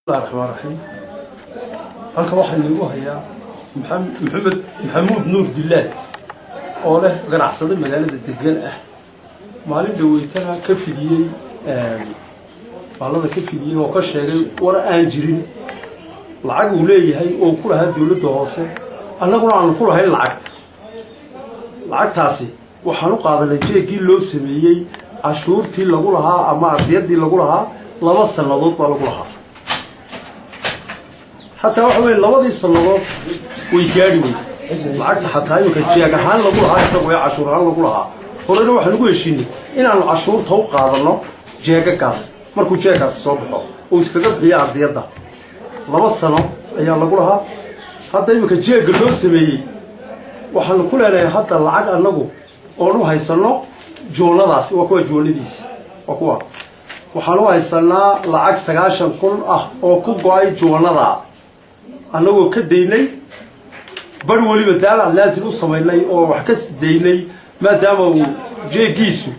Bismillahi raxmaan raxiim. Halkan waxaa inoogu hayaa Maxamed Maxamuud Nuur Dilaal oo leh ganacsado magaalada degan ah, maalin dhaweytana ka fidiyey baallada, ka fidiyey oo ka sheegay war aan jirin, lacag uu leeyahay oo ku lahaa dowladda hoose, annaguna aanu ku lahayn lacag. Lacagtaasi waxaan u qaadanay jeegii loo sameeyey cashuurtii lagu lahaa ama ardiyadii lagu lahaa. 2 sannadood baa lagu lahaa. Xataa waxa weye labadii sannadood way gaadhi wey lacagta xataa iminka jeeg ahaan lagu lahaa isagu ee cashuur ahaan lagu lahaa. Horena waxaan ugu heshiinay inaanu cashuurta u qaadano jeegagaas markuu jeegkaasi soo baxo uu iskaga bixiyo ardiyadda. 2 sano ayaa lagu lahaa. Hadda iminka jeegga loo sameeyey waxaanu ku leenahay hadda lacag annagu oon u haysanno joonadaasi. Waa kuwa joonadiisi, waa kuwa waxaan u haysanaa lacag 90,000 ah oo ku go-ay joonada, annagoo ka daynay bar weliba daalac laasin u samaynay oo wax ka daynay, maadaama uu jeegiisu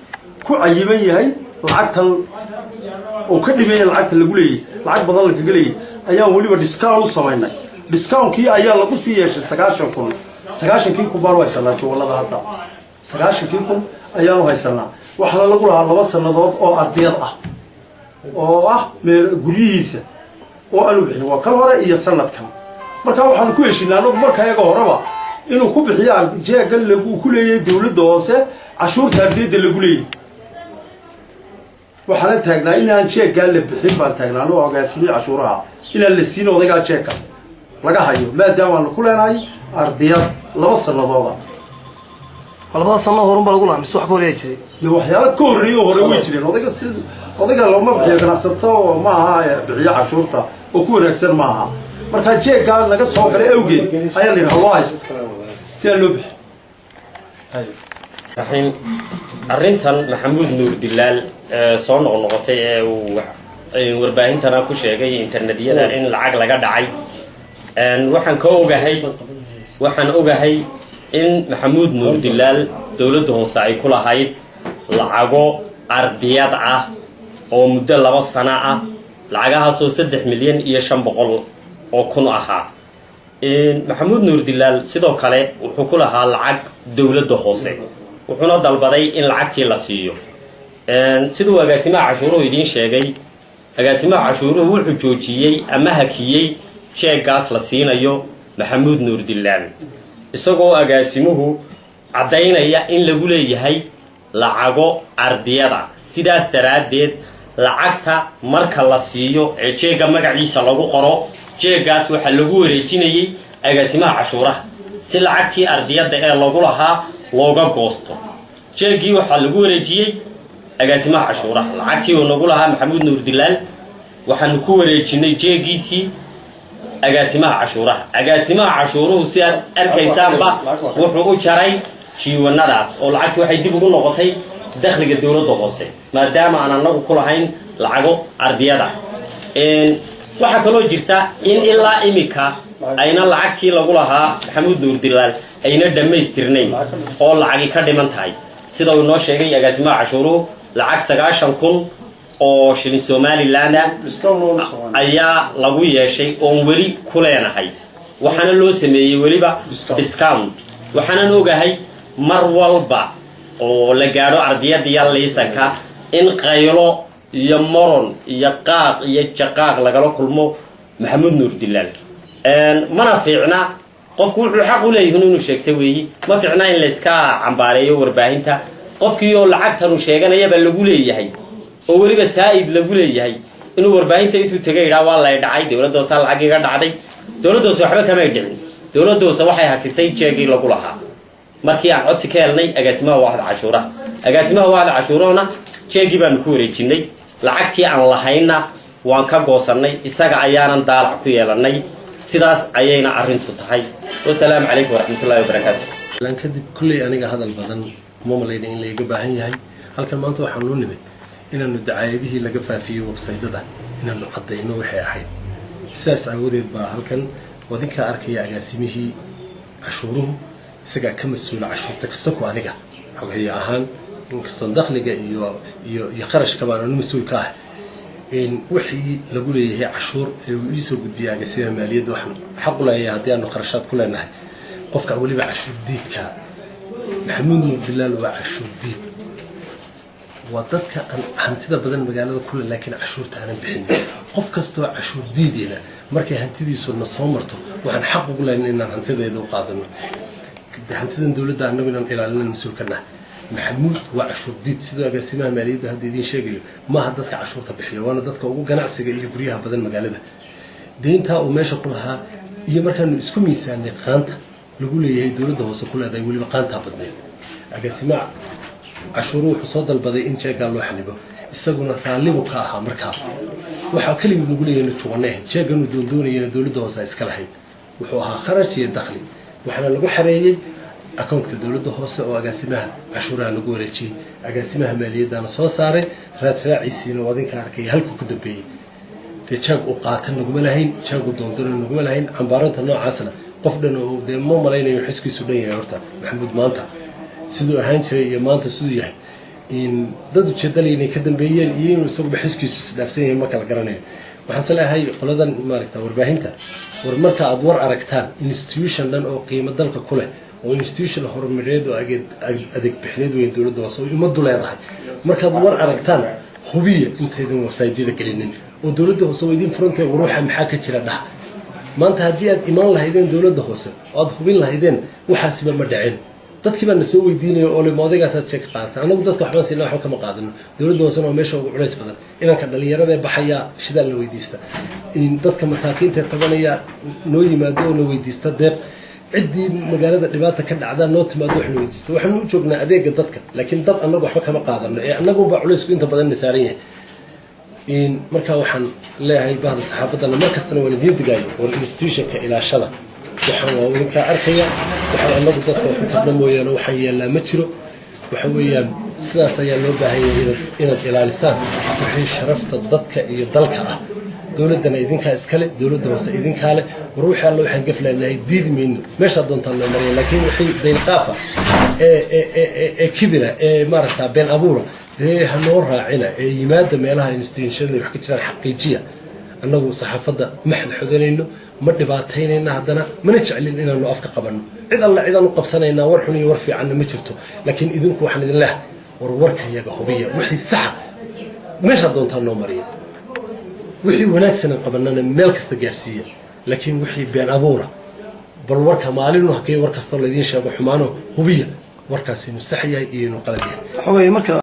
ku cayiman yahay lacagtan oo ka dhimaya lacagta lagu leeyahy, lacag badan lagaga leeyahy, ayaan weliba discount u samaynay. Discountkii ayaa lagu sii yeeshay 90,000. 90-kii kun baanu haysanaa joonada hadda, 90-kii kun ayaanu haysanaa. Waxaana lagu lahaa 2 sannadood oo ardiyad ah oo ah mee guryihiisa oo aanu bixin, waa kal hore iyo sanadkan. Markaa waxaanu ku heshinay anagu marka iyaga horeba inuu ku bixiyo jeeggan lagu ku leeyahay dowladda hoose cashuurta ardiyadda lagu leeyahay. Waxaana taagnaa inaan jeeggaa la bixin baan taagnaa anagoo agaasimiyey cashuuraha, inaan la siin odaygaa jeegka laga hayo, maadaama aanu ku leenahay ardiyad 2 sanadooda. Labada sano horun baa lagu lahaa mise wax ka horeeya jiray? Dee waxyaalo ka horreeyey oo hore way jireen. Odayga si odayga looma bixiyo, ganacsato ma aha bixiyo cashuurta oo ku wanaagsan ma aha. Markaa jeeggaa naga soo galay awgeed ayaa la yidhaha loo haysto si aan loo bixin. Raxiim, arrintan Maxamuud Nuur Dilaal ee soo noqnoqotay ee uu warbaahintana ku sheegay internetyada in lacag laga dhacay, waxaan ka ogahay, waxaan ogahay in Maxamuud Nuur Dilaal dowladda hoose ay ku lahayd lacago ardiyad ah oo muddo 2 sano ah, lacagahaasoo 3,500,000 ahaa. Maxamuud Nuur Dilaal sidoo kale wuxuu ku lahaa lacag dowladda hoose, wuxuuna dalbaday in lacagtii la siiyo. Siduu agaasimaha cashuuruhu idiin sheegay, agaasimaha cashuuruhu wuxuu joojiyey ama hakiyey jeeggaas la siinayo Maxamuud Nuur Dilaal, isagoo agaasimuhu caddaynaya in lagu leeyahay lacago ardiyada. Sidaas daraaddeed lacagta marka la siiyo ee jeegga magaciisa lagu qoro, jeeggaas waxaa lagu wareejinayay agaasimaha cashuuraha si lacagtii ardiyadda ee lagu lahaa looga goosto. Jeeggii waxaa lagu wareejiyey agaasimaha cashuuraha. Lacagtii uu nagu lahaa Maxamuud Nuur Dilaal waxaanu ku wareejinay jeeggiisii agaasimaha cashuuraha. Agaasimaha cashuuruhu, si aad arkaysaanba, wuxuu u jaray jiiwanadaas oo lacagtii waxay dib ugu noqotay dakhliga dowladda hoose, maadaama aan anagu ku lahayn lacago ardiyada. Waxaa kaloo jirta in ilaa imika ayna lacagtii lagu lahaa Maxamuud Nuur Dilaal ayna dhammaystirnayn oo lacagi ka dhiman tahay, sida uu inoo sheegay agaasimaha cashuuruhu. Lacag 90,000 oo shilin Somaliland ah ayaa lagu yeeshay oon weli ku leenahay, waxaana loo sameeyey weliba discount. Waxaanan ogahay mar walba oo la gaadho ardiyadiya liisanka in qaylo iyo moron iyo qaaq iyo jaqaaq lagala kulmo Maxamuud Nuur Dilaal. Mana fiicna, qofku wuxuu xaq u leeyihin inuu sheegta weeyi. Ma fiicna in layska cambaareeyo warbaahinta qofkii oo lacagtanu sheeganayaba lagu leeyahay oo weliba saa'id lagu leeyahay, inuu warbaahinta intuu tegay idhaa waa lay dhacay, dowladda hoosaa lacag iga dhacday. Dowladda hoose waxba kamay dhicin. Dowladda hoose waxay hakisay jeegii lagu lahaa markii aan codsi ka helnay agaasimaha waaxda cashuuraha. Agaasimaha waaxda cashuurahuna jeegii baanu ku wareejinay, lacagtii aan lahaynna waan ka goosannay, isaga ayaanan daalac ku yeelannay. Sidaas ayayna arrintu tahay. Wasalaamu calaykum waraxmatullahi wabarakaatu. Kadib kolley aniga hadal badan uma malayna in layga baahan yahay. Halkan maanta waxaan u nimid inaanu dacaayadihii laga faafiyey websaydada inaanu caddayno waxay ahayd. Sidaas aawadeed baa halkan wadinkaa arkaya agaasimihii cashuuruhu, isagaa ka mas-uula cashuurta kasako. Aniga xoghaye ahaan, inkastoon dakhliga iyo qarashka baan anu mas-uul ka ah. Wixii lagu leeyahay cashuur ee uu iisoo gudbiyay agaasimaha maaliyadda, waxaan xaq u leeyahay haddii aanu kharashaad ku leenahay qofka, weliba cashuur diidka. Maxamuud Nuur Dilaal waa cashuur diid, waa dadka aan hantida badan magaalada kule, laakiin cashuurta aanan bixin. Qof kastoo cashuur diideena markay hantidiisu na soo marto, waxaan xaq ugu lehna inaan hantideeda u qaadano. Hantidan dowladda annagu inaan ilaalina mas-uul ka nahay. Maxamuud waa cashuur diid, sidoo agaasimaha maaliyadda hadda idiin sheegayo. Maaha dadka cashuurta bixiya, waana dadka ugu ganacsiga iyo guryaha badan magaalada. Deyntaa uu meesha ku lahaa iyo markaanu isku miisaanay qaanta lagu leeyahay dowladda hoose ku leedahay, weliba qaantaa badneed. Agaasimaha cashuuru wuxuu soo dalbaday in jeeggaa loo xanibo, isaguna raallibu ka ahaa. Markaa waxaa keligii nagu leeyahay juwanay ahayd, jeegganuu doondoonayana dowladda hoose iska lahayd. Wuxuu ahaa kharash iyo dakhli, waxaana lagu xareeyey accountka dowladda hoose oo agaasimaha cashuuraha lagu wareejiyey. Agaasimaha maaliyaddaana soo saaray raad raaciisiina oo adinka arkay halkuu ku dambeeyey. Dee jaag uu qaata naguma lahayn, jaagu doondona naguma lahayn. Cambaaranta noocaasna qof dhan oo dee ma malaynayo xiskiisu dhan yahay. Horta Maxamuud maanta siduu ahaan jiray iyo maanta siduu yahay, in dad ujeedale inay ka dambeeyeen iyo inuu isaguba xiskiisu isdhaafsan yahay ma kala garanayo. Waxaan se leeyahay qoladan maaragta warbaahinta, war marka aad war aragtaan institution dhan oo qiimo dalka ku leh, oo institution horumareed oo adeeg bixineed weyn dowladda hoose oo ummaddu leedahay, markaad war aragtaan hubiya intaydan websiteyada gelinin, oo dowladda hoose waa idiin furantay, waruuxa maxaa ka jira dhah. Maanta haddii aad imaan lahaydeen dowladda hoose oo aad hubin lahaydeen, waxaasiba ma dhaceen. Dadkii baa na soo weydiinaya oo le ma odaygaasaad jeeg qaadata? Anagu dadka waxbaan siina, waxba kama qaadano. Dowladda hoosena waa meesha ugu culays badan. Inanka dhalinyarada ee baxayaa shidaal na weydiista, in dadka masaakiinta ee tabanaya noo yimaado oo na weydiista deeq, ciddii magaalada dhibaata ka dhacda noo timaado wax na weydiista. Waxaanu u joognaa adeega dadka, laakiin dad annagu waxba kama qaadano ee annagunbaa culaysku inta badan na saaran yahay. In markaa waxaan leeyahay bahda saxaafaddana, mar kastana waan idiin digaayo, war institutionka ilaashada. Waxaan waa idinkaa arkaya, waxaan annagu dadka wax u tarna mooyaane waxaan yeelnaa ma jiro. Waxa weeyaan sidaas ayaa loo baahan yahay inaad ilaalisaan wixii sharafta dadka iyo dalka ah. Dowladdana idinkaa iskale, dowladda hoose idinkaa leh. War wixii alla waxaan gaflanahay diidi mayno, meeshaad doontaan loo maraya, laakiin wixii daylqaafa ee kibira ee maaragta been abuura dee ha noo raacina. Ee yimaada meelaha institutionada wax ka jiraan xaqiijiya. Annagu saxaafadda ma xodxodanayno, ma dhibaataynayna, haddana mana jeclin inaanu afka qabanno. Cid alla cidaan u qabsanaynaa war xun iyo war fiicanna ma jirto, laakiin idinku waxaan idin leehay, war warka yaga hubiya. Wixii saxa meeshaad doontaan noo mariya, wixii wanaagsanan qabanana meel kasta gaarsiiya, laakiin wixii been abuura bal warka maalinu hakay war kastoo laydiin sheego xumaano hubiya warkaas inuu sax yahay iyo inuu qalad yahay. Xogay marka.